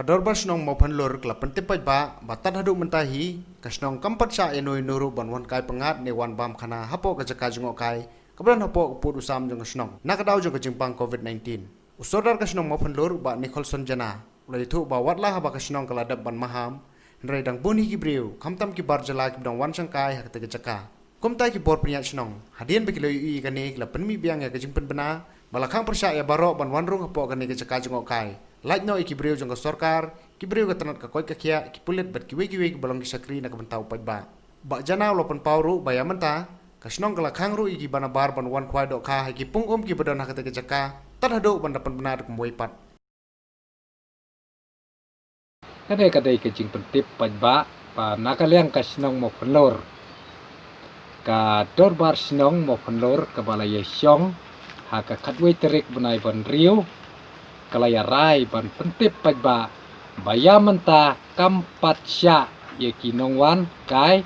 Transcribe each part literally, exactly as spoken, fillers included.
Dorbar Shnong Mawphanlur ka la pyntip paidbah ba tad haduh mynta hi ka shnong kam pat shah ïano ïano ruh ban wan kai pyngngad ne wan bam khana hapoh ka jaka jngohkai kaba don hapoh ka pud u sam jong ka shnong na ka daw jong ka jingpang covid nineteen. U Sordar ka shnong Mawphanlur, Bah Nicholson Jana, u la ïathuh ba watla haba ka shnong ka la dep ban maham, hynrei dang bun hi ki briew, khamtam ki bar jylla kiba dang wan shangkai ha katei ka jaka. Kumta ki bor pynïaid shnong, hadien ba ki la ïohi ïa kane, ki la pynmih biang ïa ka jingpynbna ba la khang pyrshah ïa baroh ban wan rung hapoh kane ka jaka jngohkai, lait noh ïa ki briew jong ka sorkar, ki briew ka tnat ka koit ka khiah, ki pulit bad kiwei kiwei kiba long ki shakri na ka bynta u paidbah. Bah Jana u la pynpaw ruh ba ïa mynta ka shnong ka la khang ruh ïa kiba nabar ban wan khwai dohkha ha ki pung um kiba don ha katei ka jaka tad haduh ban da pynbna da kumwei pat. Kane ka dei ka jingpyntip paidbah ba na ka liang ka shnong Mawphanlur, ka dorbar shnong Mawphanlur kaba la ïashong ha ka khatwei tarik bnai ba hynriew, ka la ïarai ban pyntip paidbah ba ïa mynta kam pat shah ïa ki nongwan kai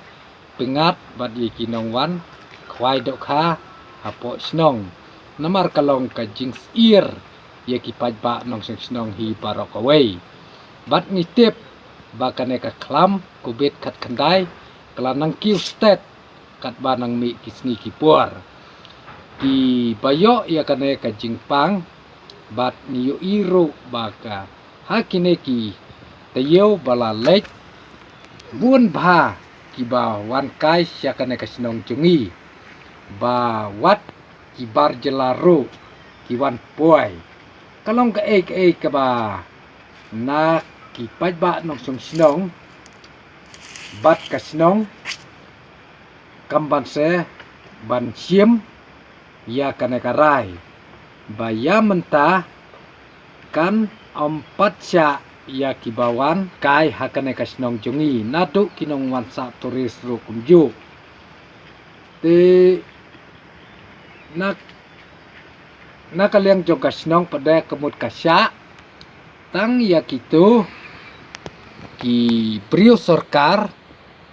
pyngngad bad ïa ki nongwan khwai dohkha hapoh shnong, namar ka long ka jingsyier ïa ki paidbah nongshong shnong hi baroh kawei. Bad ngi tip ba kane ka khlam covid khatkhyndai ka la nang kiew stet katba nang mih ki sngi ki por. Kiba ïoh ïa kane ka jingpang bad ngi ïohi ruh ba ka ha kine ki taïew ba la leit, bun bha kiba wan kai sha kane ka shnong jong ngi, ba wat ki bar jylla ruh ki wan poi. Ka long kaei kaei kaba na ki paidbah nongshong shnong bad ka shnong kam banse ban shim ïa kane ka rai ba ïa mynta kan ym pat shah ïa kiba wan kai ha kane ka shnong jong ngi, naduh ki nongwan sah tourist ruh kumjuh. Te na, na ka liang jong ka shnong pat de ka mut ka shah tang ïa kito ki briew sorkar,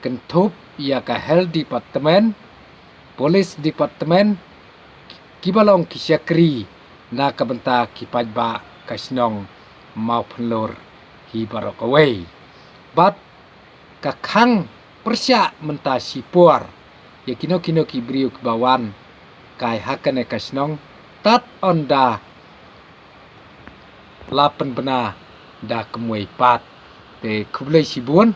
kynthup ïa ka health department, police department, kiba long ki shakri na ka bynta ki paidbah ka shnong Mawphanlur hi baroh kawei. Bad ka khang pyrshah mynta shipor ïa kino kino ki briew kiba wan kai ha kane ka shnong tad ynda la pynbna da kumwei pat. Te khublei shibun.